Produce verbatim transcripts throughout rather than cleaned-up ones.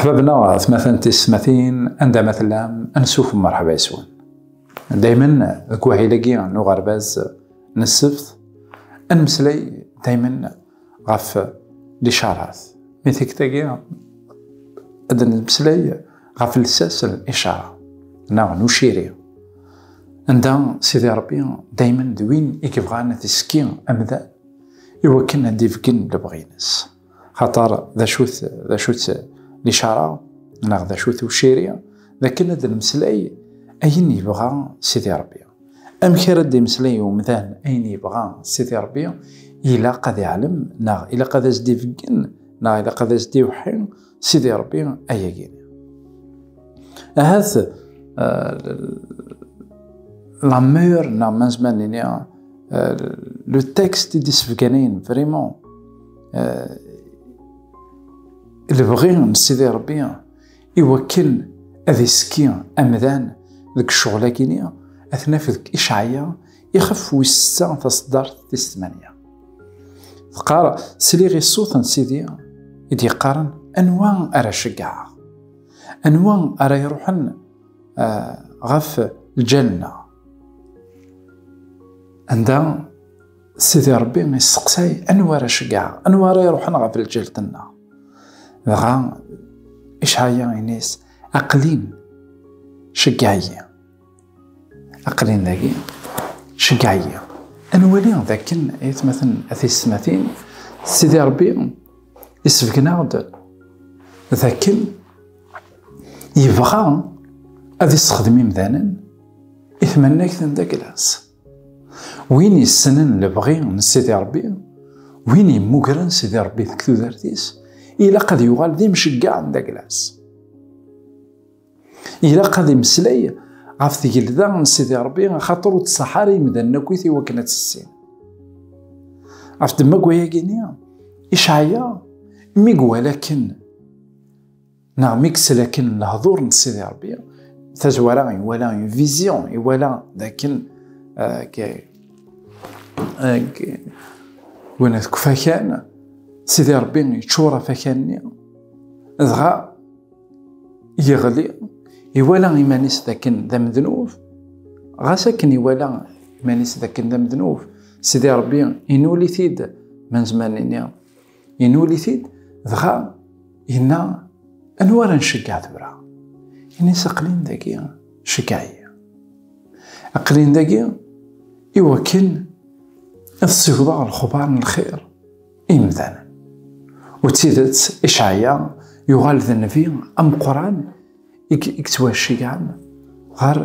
Ḥbabna, atmaten tisetmatin, anda ma tellam, ansuf merḥba yes-wen. Daymen deg wahil-agi n uɣerbaz n ssebt, ad nemmeslay daymen ɣef licarat. Mi tikkelt-agi ad nemmeslay ɣef lsas n licara neɣ n uciri, anda Sidi Ṛebbi daymen d win i yebɣan ad isekki amdan i wakken ad d-ibeggen lebɣi-ines. Xaṭer d acu-t, d acu-tt licara neɣ d acu-t uciri, d akken ad d-nemmeslay ayen yebɣa Sidi Ṛebbi. Amek ara d-imeslay umdan ayen yebɣa Sidi Ṛebbi? Ilaq ad iɛlem, neɣ ilaq ad as-d-ibeggen, neɣ ilaq ad as-d-iweḥḥi Sidi Ṛebbi ayagi-nni. Ahat, euh, la meilleure, neɣ ma nezmer nini, euh, le texte i d-isbegganen vraiment, euh, lebɣi n Sidi Ṛebbi i wakken ad isekki amdan deg ccɣel-agi-nni, ad t-naf deg Icɛaya, ixef wis setta, taṣeddart tis tmanya. Teqqar: "Sliɣ i ṣṣut n Sidi i d-yeqqaren: Anwa ara ceggɛeɣ? Anwa ara iruḥen, ah, ɣef lǧal-nneɣ?" Anda Sidi Ṛebbi yesteqsay: "Anwa ara ceggɛeɣ? Anwa ara iruḥen ɣef lǧal-nneɣ?" Dɣa Icɛaya ini-as: "Aql-in, ceggɛ-iyi. Aql-in dagi, ceggɛ-iyi." Ad nwali dakken, ay atmaten, a tisetmatin, Sidi Ṛebbi isbeggen-aɣ-d dakken yebɣa ad issexdem imdanen i tmannagt n daglas. Win yessnen lebɣi n Sidi Ṛebbi, win yemmugren Sidi Ṛebbi deg tudert-is, ilaq ad yuɣal d imceggeɛ n daglas. Ilaq ad imeslay ɣef tgelda n Sidi Ṛebbi, axaṭer ur tṣaḥ ara imdanen akkit i wakken ad tt-issin. Ɣef ddemma n wayagi-nni, Icɛaya, mi iwala akken, neɣ mi yesla akken lehdur n Sidi Ṛebbi, tazwara iwala une vision, iwala dakken, euh, ke, euh, ke, win deg ufakan, Sidi Ṛebbi yeččur afakan-nni, dɣa yeɣli, iwala iman-is dakken d amednub. Ɣas akken iwala iman-is dakken d amednub, Sidi Ṛebbi inuli-t-id, ma nezmer nini, inuli-t-id, dɣa yenna: "Anwa ara nceggeɛ tura?" Ini-as: "Aql-in dagi, ceggeɛ-iyi. Aql-in dagi i wakken ad ssiwḍeɣ lexbar n lxir i yimdanen." U d tidet, Icɛaya yuɣal d nnbi ameqqran i, i yettwaceggɛen ɣer,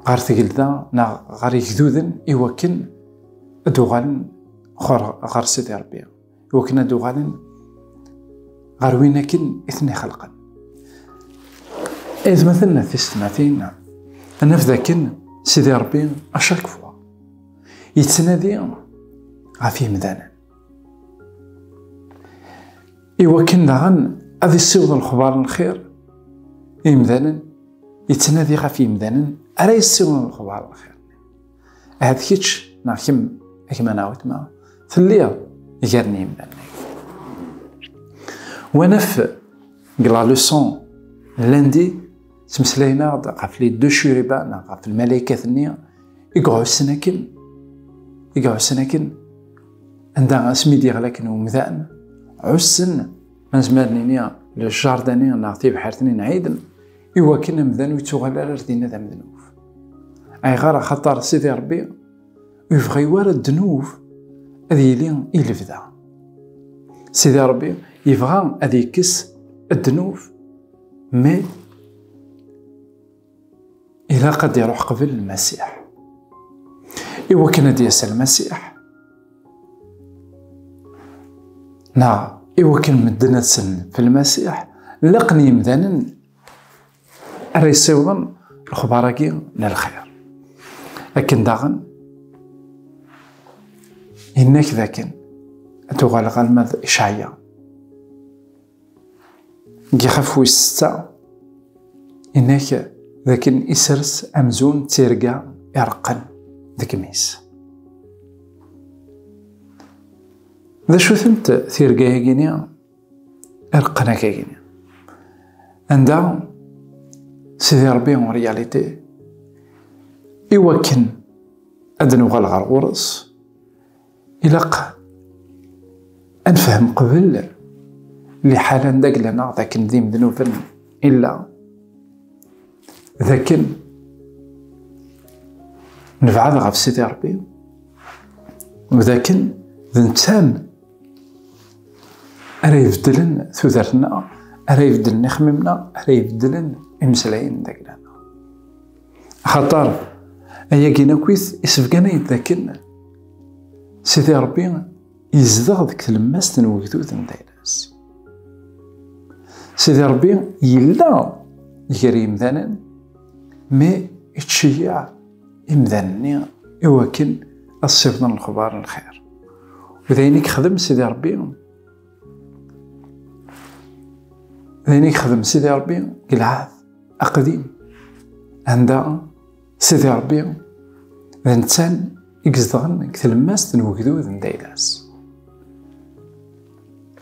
ɣer tgelda neɣ ɣer igduden i wakken ad uɣalen ɣer, ɣer Sidi Ṛebbi, i wakken ad uɣalen ɣer win akken i ten-ixelqen. Aytmaten tisetmatin, ad naf dakken Sidi Ṛebbi, à chaque fois, yettnadi ɣef yimdanen. I wakken daɣen ad issiweḍ lexbar n lxir i yimdanen, yettnadi ɣef yimdanen ara yessiwḍen lexbar n lxir. Ahat kečč neɣ kemm, a gma neɣ weltma, telliḍ gar n yimdanen. Wa naf deg la leçon n lundi, ttmeslayen-aɣ-d ɣef les deux chérubins neɣ ɣef lmalaykat-nni i iɛussen akken, i iɛussen akken, anda asmi d-yeɣli akken umdan, ɛussen, ma nezmer nini, le jardin-nni neɣ tibḥirt-nni n Ɛiden, i wakken amdan ur yettuɣal ara ar dinna d amednub. Ayɣer? Axaṭer Sidi Ṛebbi ur yebɣi ara ddnub ad yili i lebda. Sidi Ṛebbi yebɣa ad yekkes ddnub, mais ilaq ad iruḥ qbel Lmasiḥ. I wakken ad d-yas Lmasiḥ, neɣ i wakken medden ad sellen f Lmasiḥ, laqen yimdanen ara yessiwḍen lexbar-agi n lxir. Akken daɣen, yenna-k dakken ad tuɣaleɣ alma d Icɛaya. Deg ixef wis setta, yenna-k dakken isers amzun d tirga ireqqen deg imi-s. D acu-tent tirga-agi-ni? ireqqen akka-gini. Anda Sidi Ṛebbi, en réalité, i wakken ad nuɣal ɣer ɣur-s, ilaq ad nefhem qbel liḥala anda glan-aɣ d akken d imednuben illa, d akken nebɛed ɣef Sidi Ṛebbi, d akken d netta ara ibeddlen tudert-nneɣ, ara ibeddlen ixemmimen-nneɣ, ara ibeddlen imeslayen dagla-nneɣ. Axaṭer ayagi akk-it isebgan-ayi-d d akken Sidi Ṛebbi yezdeɣ deg tlemmast n wegdud n dayla-s. Sidi Ṛebbi yella gar yimdanen, mi ittceyyiɛ imdanen-nni i wakken ad ssiwḍen lexbar n lxir. U d ayen i yexdem Sidi Ṛebbi, d ayen i yexdem Sidi Ṛebbi deg lɛahd aqdim, anda Sidi Ṛebbi d netta i izedɣen deg tlemmast n wegdud n dayla-s.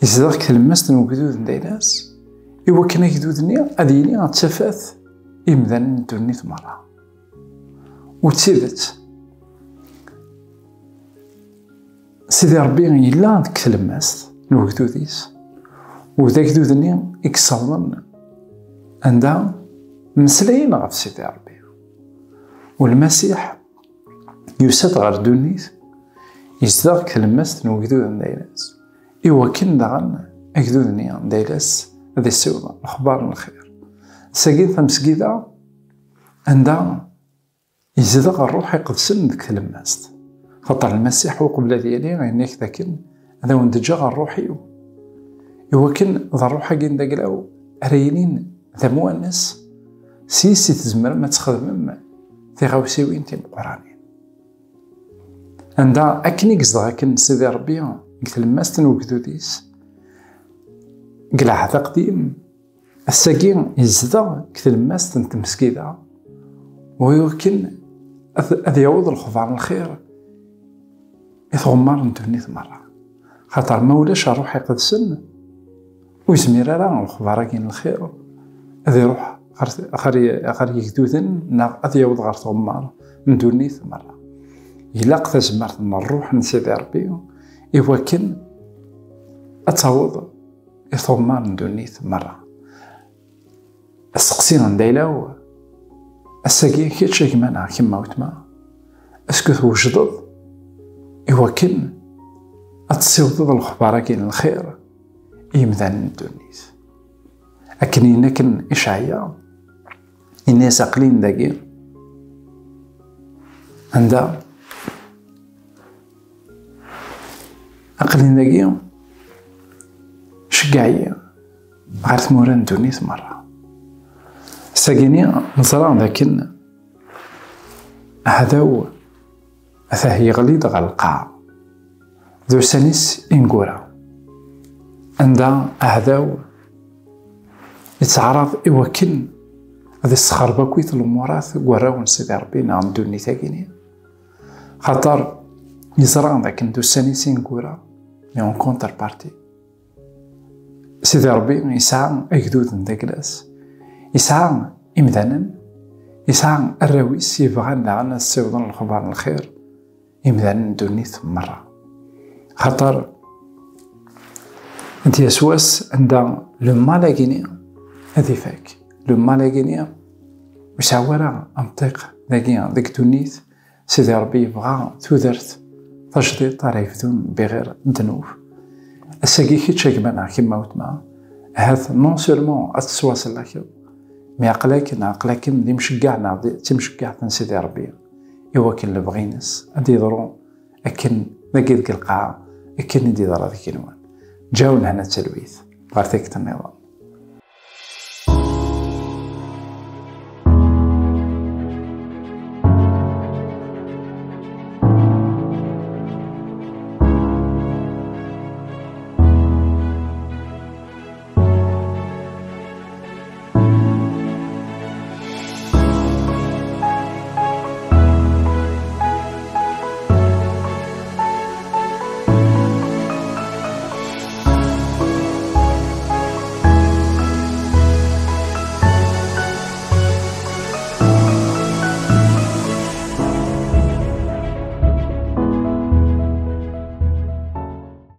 Izdeɣ deg tlemmast n wegdud n dayla-s, i wakken agdud-nni ad yili d tafat i yimdanen n ddunit merra. U d tidet, Sidi Ṛebbi yella deg tlemmast n wegdud-is, u d agdud-nni i yessawḍen anda mmeslayen ɣef Sidi Ṛebbi. U Lmasiḥ yusa-d ɣer ddunit, yezdeɣ deg tlemmast n wegdud n dayla-s, i wakken daɣen agdud-nni n dayla-s ad issiweḍ lexbar n lxir. Sagi tamesgida anda yezdeɣ Ṛṛuḥ Iqedsen deg tlemmast. Xaṭer Lmasiḥ, uqbel ad yali, yenna-k dakken ad awen-d-ǧǧeɣ Ṛṛuḥ-iw, i wakken d Ṛṛuḥ-agi n dagla-w ara yilin d amwanes, s yis i tzemrem ad txedmem tiɣawsiwin timeqqranin. Anda akken i yezdeɣ akken Sidi Ṛebbi deg tlemmast n wegdud-is, deg lɛehd aqdim, ass-agi yezdeɣ deg tlemmast n tmesgida, u i wakken ad, ad yaweḍ lexbar n lxir i tɣemmar n ddunit merra. Xaṭer ma ulac Ṛṛuḥ Iqedsen, ur yezmir ara lexbar-agi n lxir ad iruḥ ɣer, ɣer, ɣer yegduden neɣ ad yaweḍ ɣer tɣemmar n ddunit merra. Ilaq tazmert n Ṛṛuḥ n Sidi Ṛebbi i wakken ad taweḍ i tɣemmar n ddunit merra. Asteqsi n dayla-w, ass-agi kečč a gma neɣ kemm a weltma, est-ce que twejdeḍ i wakken ad tessiwḍeḍ lexbar-agi n lxir i yimdanen n ddunit? Akken yenna kan Icɛaya, yenna-yas: "Aql-in dagi, anda aql-in dagi, ceggeɛ-iyi ɣer tmura n ddunit merra." Sag-ini neẓra dakken aɛdaw atah yeɣli-d ɣer lqaɛa d ussan-is ineggura, anda aɛdaw yettɛaraḍ i wakken ad issexreb akkit lumurat deg warraw n Sidi Ṛebbi neɣ n ddunit-agi-nni. Xaṭer yeẓra dakken d ussan-is ineggura, mais en contrepartie, Sidi Ṛebbi yesɛa agduden d agla-s, yesɛa imdanen, yesɛa arraw-is yebɣan daɣen ad ssiwḍen lexbar n lxir i yimdanen n ddunit merra. Xaṭer ad d-yas wass anda le mal-agi-nni ad ifak. Le mal-agi-nni ur yesɛi ara amṭiq dagi deg ddunit. Sidi Ṛebbi yebɣa tudert tajdiṭ ara yebdun biɣir ddnub. Ass-agi kečč a gma neɣ kemm a weltma, ahat non seulement ad tettwasellakeḍ, mais aql-ak neɣ aql-akem d imceggeɛ neɣ d timceggeɛt n Sidi Ṛebbi, i wakken lebɣi-ines ad d-yeḍru akken dagi deg lqaɛa, akken i d-yeḍra deg yigenwan. Ǧǧaw lehna d talwit ɣer tikkelt nniḍen.